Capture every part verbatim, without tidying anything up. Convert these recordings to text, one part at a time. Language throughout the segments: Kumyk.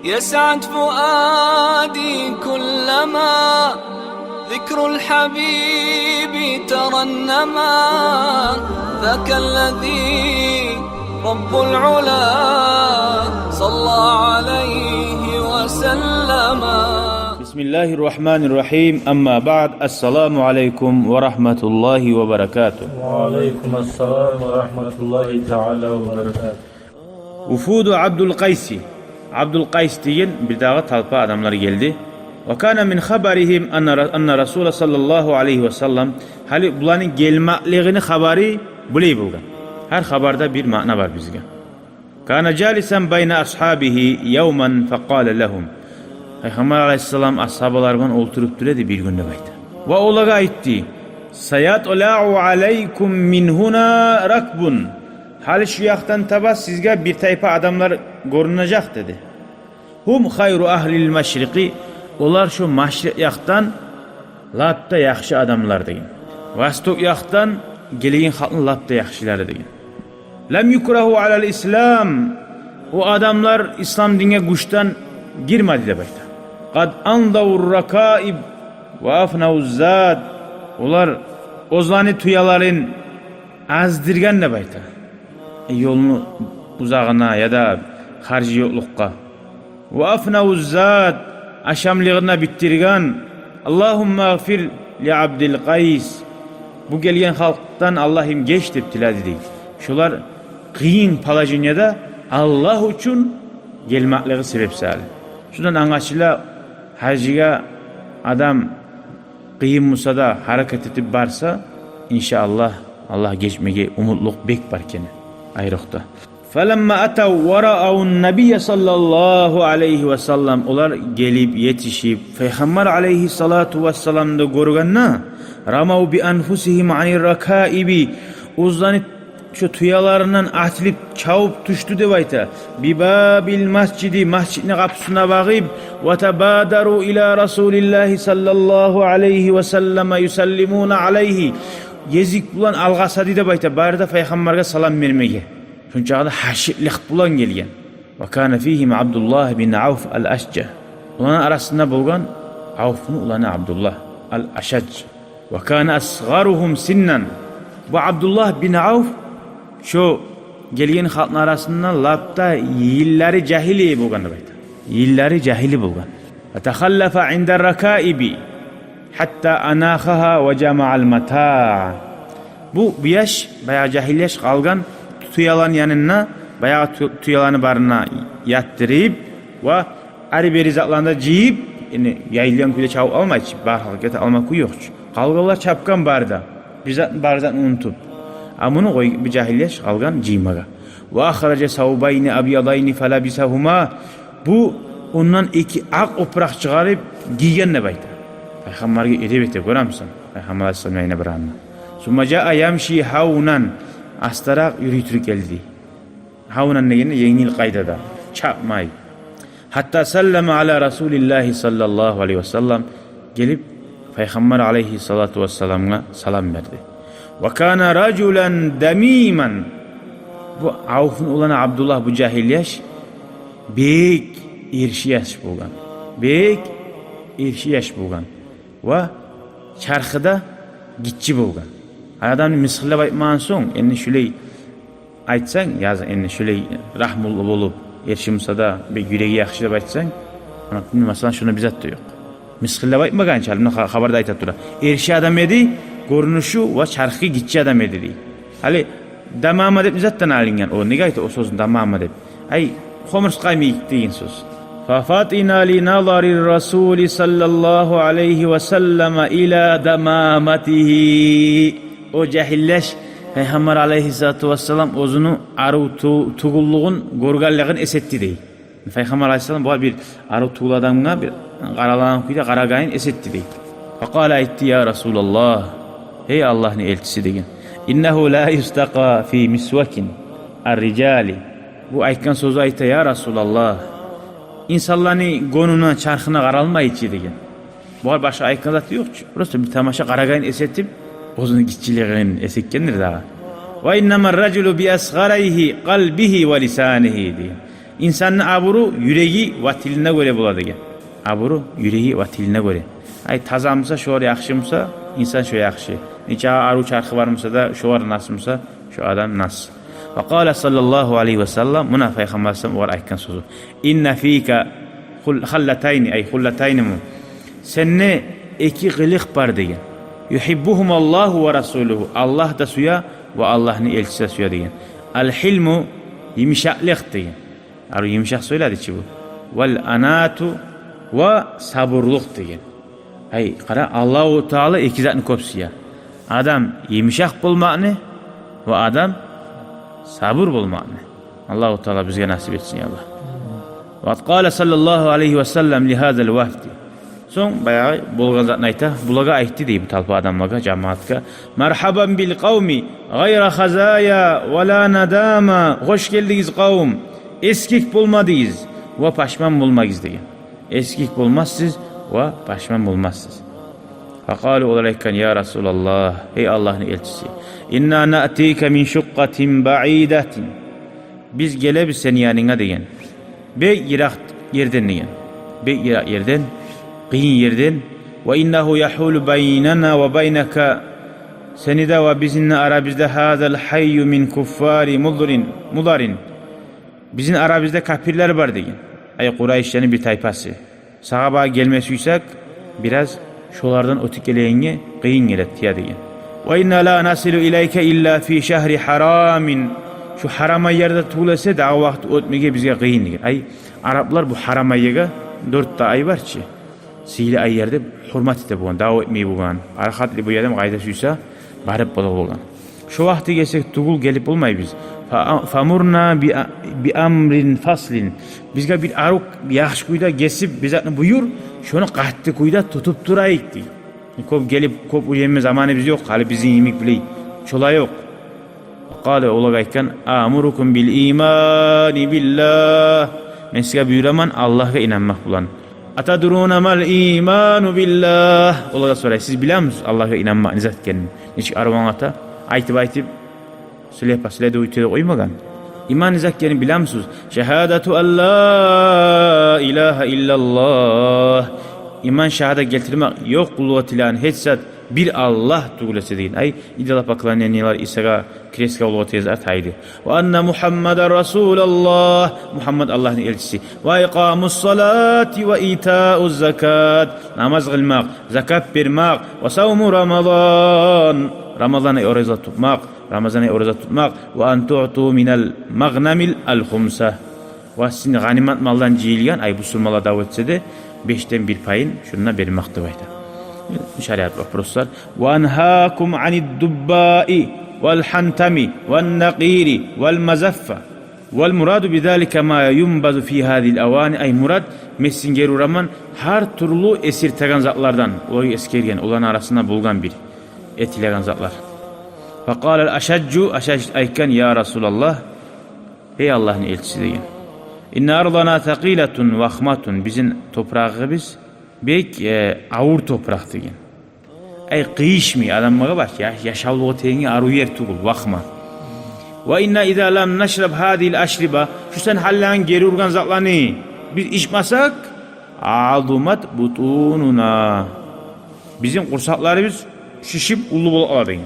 يسعد فؤادي كلما ذكر الحبيب ترنما، ذاك الذي رب العلا صلى عليه وسلم. بسم الله الرحمن الرحيم. أما بعد. السلام عليكم ورحمة الله وبركاته. وعليكم السلام ورحمة الله تعالى وبركاته. وفود عبد القيس. Абдул Къайс деген бир дагъы талпа адамлар гелди. وكان من خبرهم أن ر-، أن رسول صلى الله عليه وسلم. Гьали буланы гелмеклигини хабары булай болгъан. Гьар хабарда бир маъна бар бизге. كان جالسا بين أصحابه يوما فقال لهم. Пайхаммар алайгьиссалам асгьабалар булан олтуруп тура эди бир гюн деп айта. Ва олагъа айтды: سيطلع عليكم من هنا ركب. Гьали шу якъдан таба сизге бир тайпа адамлар гёрюнежек, деди. هم خير أهل المشرق. Олар шу машрикъ якъдан лап да яхшы адамлар деген. Восток якъдан гелген халкъны лап да яхшылары деген. لم يكرهوا على الإسلام. О адамлар ислам динге гючден гирмеди деп айта. قد أنضوا الركائب وأفنوا الزاد. Олар оьзлени тюелерин аздыргъан деп айта. Э, ёлну узагъына яда харжы ёкълукъгъа. وأفنوا الزاد, ашамлыгъын да битдирген. اللهم اغفر لعبد القيس. Бу гелген халкъдан, Аллагьым, геч деп тиледи дей. Шолар къыйын положениеде Аллагь учун гелмеклиги себеп саялы. Шундан англашыла, гьажгъа адам къыйын буса да, гьаракат этип барса, иншааллагь, Аллагь гечмеге умутлукъ бек бар экени. Айрокъда. فلما أتوا ورأوا النبي صلى الله عليه وسلم, олар гелип етишип, Пайхаммар алайгьиссалату вассаламны гёргенде, رموا بأنفسهم عن الركائب, оьзлени шо тюелеринден атылып чабып тюшдю деп айта. بباب المسجد, межитни къапусуна багъып, وتبادروا إلى رسول الله صلى الله عليه وسلم يسلمون عليه. Гезик булан алгъасады деп айта, бары да Пайхаммаргъа салам бермеге. Шончакъы да гьашыкълыкъ булан гелген. وكان فيهم عبد الله بن عوف الأشج. Оланы арасында болгъан Авфну уланы Абдуллагь ал-Ашаж. وكان أصغرهم سنا. Бу Абдуллагь бин Авф шо гелген халкъны арасында лап да йыллары жагьили болгъан деп айта. Йыллары жагьили болгъан. فتخلف عند الركائب حتى أناخها وجمع المتاع. Бу, бу яш, баягъы жагьил яш къалгъан тюелени янында, баягъы тю-, тюелени барына ятдырып ва ари-бери затланы да жыйып, яни яйылгъан кюйде чабып алмай чы, бар халкъ гете алма кюй ёкъ чу. Къалгъанлар чапгъан бары да, бир зат, бар затны унутуп. А муну къой, бу жагьил яш къалгъан жыймагъа. وأخرج ثوبين أبيضين فلبسهما. Бу ондан эки акъ опуракъ чыгъарып гийген деп айта. Пайхаммаргъа эдеп эте, гёремисен? Пайхаммар алайгьиссалам янына баргъанда. ثم جاء يمشي هونا. Астаракъ юрюй туруп гелди. Гьавнан дегенде енгил къайдада, чапмай. حتى سلم على رسول الله صلى الله عليه وسلم, гелип Пайхаммар алайгьиссалату вассаламгъа салам берди. وكان رجلا دميما. Бу Авфну уланы Абдуллагь, бу жагьил яш, бек эрши яш болгъан. Бек эрши яш болгъан. Ва чархы да гиччи болгъан. Адамны мысгъыллап айтмагъан сонг, энни шулай айтсанг, языкъ, энни шулай рагьмулу болуп, эрши буса да, бек юреги яхшы деп айтсанг, ана, масала, шунда бир зат да ёкъ. Мысгъыллап айтмагъан чы, алимлер ха-, хабарда айта тура. Эрши адам эди, гёрюнюшю ва чархы гиччи адам эди дей. Гьали дамама деп не затдан алынгъан? О неге айта о сёзню дамама деп? Ай, хомурсгъа йимик деген сёз. ففطن لنظر الرسول صلى الله عليه وسلم إلى دمامته. О жагьил яш Пайхаммар алайгьиссалату вассалам оьзюню арив ту-, тюгюллюгюн гёргенлигин эс этди дей. Пайхаммар алайгьиссалам бу бир арив тюгюл адамгъа бир къаралагъан кюйде къарагъанын эс этди дей. فقال, айтды: يا رسول الله, гьей Аллагьны элчиси, деген. إنه لا يستقى في مسوك الرجال. Бу айтгъан сёзю, айта: я Расулаллагь, инсанланы гёнюне, чархына къаралмай чы, деген. Бугъар башгъа айтгъан заты ёкъ чу. Просто бир тамаша къарагъанын эс этип, оьзюню гиччилигин эс этгендир дагъы. وإنما الرجل بأصغريه قلبه ولسانه, деген. Инсанны абуру юреги ва тилине гёре бола деген. Абуру юреги ва тилине гёре. Ай, таза буса, шолар яхшы буса, инсан шо яхшы. Нече арив чархы бар буса да, шолар нас буса, шо адам нас. Ва къала саллаллагьу алайгьи ва саллам, муна Пайхаммар саллаллагьу алайгьи ва саллам огъар айтгъан сёзю. Инна фика хул-, халлатайни, ай, хуллатайни му? Сенде эки къылыкъ бар деген. Юхиббугьумаллагьу ва расулугьу. Аллагь да сюе ва Аллагьны элчиси де сюе деген. Ал-гьилму, йымышакълыкъ деген. Арив йымышакъ сёйледи чи бу. Вал-анату, ва сабурлукъ деген. Ай, къара, Аллагьу Таала эки затны кёп сюе. Адам йымышакъ болмакъны ва адам сабур болмакъны. Аллагьу Таала бизге насип этсин, я Аллагь. Ва къала саллаллагьу алайгьи ва саллам ли гьазал вафди. Сонг баягъы болгъан затны айта, булагъа айтды дей, бу талпа адамлагъа, жамаатгъа. Маргьабан бил къавми гъайра хазая ва ла надама. Хош гелдигиз, къавум, эсгик болмадыгъыз ва пашман болмагъыз деген. Эсгик болмассыз ва пашман болмассыз. Факъалу, олар айтгъан: «Я Расулаллагь, гьей Аллагьны элчиси, инна наътика мин шукъкъатин баъидатин. Биз гелебиз сени янынга, — деген, — бек йыракъ ерден, — деген, — бек йыракъ ерден, къыйын ерден. Ва иннагьу ягьулу байнана ва байнака, сени де ва бизин де арабызда, гьазал гьайю мин куффари Мударин, Мударин. Бизин арабызда капирлер бар, — деген. — Ай, Къурайшлени бир тайпасы. Сагъа багъа гелме сюйсек, бираз шолардан оьтюп гелегенге къыйын гелет, тие», — деген. «Ва инна ла насилу илайка илла фи шагьри гьарамин. Шу гьарам ай ерде тюгюл эсе, дагъы вакъти оьтмеге бизге къыйын», — деген. Ай, араплар бу гьарам айгъа, дёрт де ай бар чы, сыйлы ай ер деп гьюрмат эте болгъан, дав этмей болгъан. Парахатлы бу ерден къайда сюйсе барып бола болгъан. Шо вакъти гелсек тюгюл гелип болмайбыз. Фа-, фамурна би а-, би амрин фаслин. Бизге бир арив, яхшы кюйде гесип бир затны буюр, шону къатты кюйде тутуп турайыкъ, дей. Кёп гелип, кёп уьйренме заманыбыз ёкъ, гьали бизин йимик билей. Шолай ёкъ. Къала, олагъа айтгъан: «Амурукум бил имани биллагь. Мен сизге буюраман Аллагьгъа инанмакъ булан». «Атадруна мал иману биллагь?» Олагъа сорай: «Сиз билемисиз Аллагьгъа инанмакъ не зат экенин?» Нечик арив англата, айтып-айтып, слепо, следуйте де къоймагъан. «Иман не зат экенин билемисиз?» «Шагьадату ан ла илагьа иллаллагь». Иман шагьадат гелтирмек, ёкъ къуллукъ этилеген гьеч зат бир Аллагь тюгюл эсе деген. Ай, идолопоклонениелер, Исагъа, крестге, къуллукъ этеген зат тайды. «Ва анна Мугьаммадан расулаллагь». Мугьаммат Аллагьны элчиси. «Ва икъамус салати ва итауз закат». Намаз къылмакъ, закат бермек. «Ва савму Рамадан». Рамазан ай ораза тутмакъ. Рамазан ай ораза тутмакъ. «Ва ан туъту минал магънамил алхумса». Ва сизин гъанимат малдан жыйылгъан, ай, бусурманлар дав этсе де, бешден бир пайын шунда бермек деп айта. Шариат вопрослар. «Ва ангьакум анид дуббаи вал хантами ван накъири вал мазаффа. Вал мураду би залика ма юнбазу фи гьазигьил авани». Ай, мурат, мен сизин гери ураман гьар тюрлю эсиртеген затлардан. Олай эсгерген, оланы арасында болгъан бир этилеген затлар. Факъала ал-Ашажжу, Ашаж айтгъан: «Я Расулаллагь, гьей Аллагьны элчиси, — деген, — инна ардана сакъилатун вахматун. Бизин топурагъыбыз бек, э, авур топуракъ, — деген. — Ай, къыйышмай адамлагъа, баш, я-, яшавлугъу тегенге арив ер тюгюл, вахма. Ва инна иза лам нашраб гьазигьил ашриба, шу сен гьаллагъан гери ургъан затланы биз ичмесек, азумат бутунуна, бизин къурсакъларыбыз шишип уллу болуп къалар», — деген.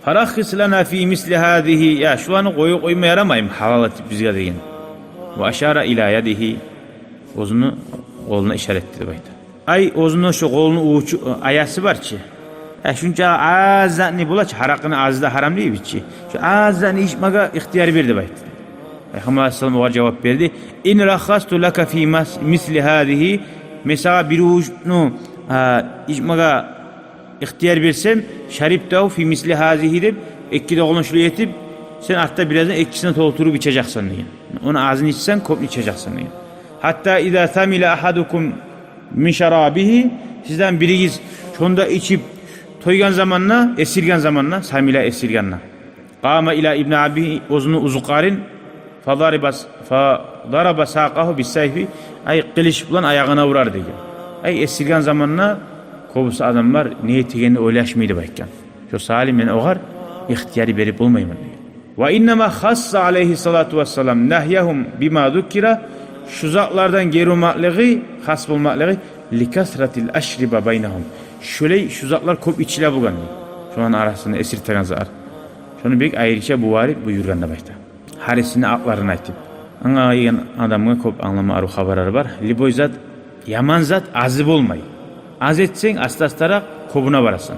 «Фараххис лана фи мисли гьазигьи, я, шуланы къоюп къойма ярамаймы гьалал этип бизге?» — деген. Ва ашара ила ядигьи, оьзюню къолуна ишара этди деп айта. Ай, оьзюню шо къолуну увучу, аясы бар чы. Э, шунча аз затны бола чы, гьаракъыны азы да гьарам дейбиз чи. Шо аз затны ичмеге ихтияр бер деп айтды. Пайхаммар алайгьиссалам огъар жавап берди: «Ин раххасту лака фи мас-, мисли гьазигьи, мен сагъа бир увучну, а, ичмеге ихтияр берсем, шарибтагьу фи мисли гьазигьи деп, эки де къолун шулай этип, сен артда бираздан экисин толтуруп ичежексен», — деген. Ону азын ичсенг, кёпню ичежексен, деген. «Гьатта иза самила агьадукум мин шарабигьи, сизден биригиз шонда ичип тойгъан заманда, эсирген заманда, самила эсиргенде, къама ила ибни абигьи, оьзюню узукъарын, фадараба, фадараба сакъагьу биссайфи, ай, къылыч булан аягъына урар», — деген. Ай, эсирген заманда кёбюсю адамлар не этегенни ойлашмай деп айтгъан. Шо саялы мен огъар ихтияр берип болмайман, деген. «Ва иннама хасса алайгьиссалату вассалам нагьягьум бима зукира Шу затлардан гери болмакълыгъы, хас болмакълыгъы, ликасратил ашриба байнагьум. Шолай шу затлар кёп ичиле болгъан дей. Шоланы арасында эсиртеген затлар. Шону бек айрыча бу варип буюргъан деп айта. Гьарисини гьакъларын айтып. Англайгъан адамгъа кёп англама арив хабарлар бар. Любой зат, яман зат азы болмай. Аз этсенг, аста-астаракъ кёбюне барасан.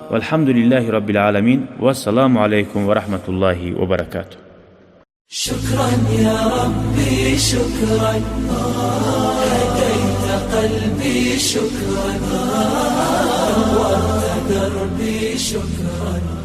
Валгьамдулиллагьи раббил аламин. Вассаламу алайкум ва рагьматуллагьи ва баракатугь. شكرا يا ربي، شكرا. هديت قلبي، شكرا. نورت دربي، شكرا.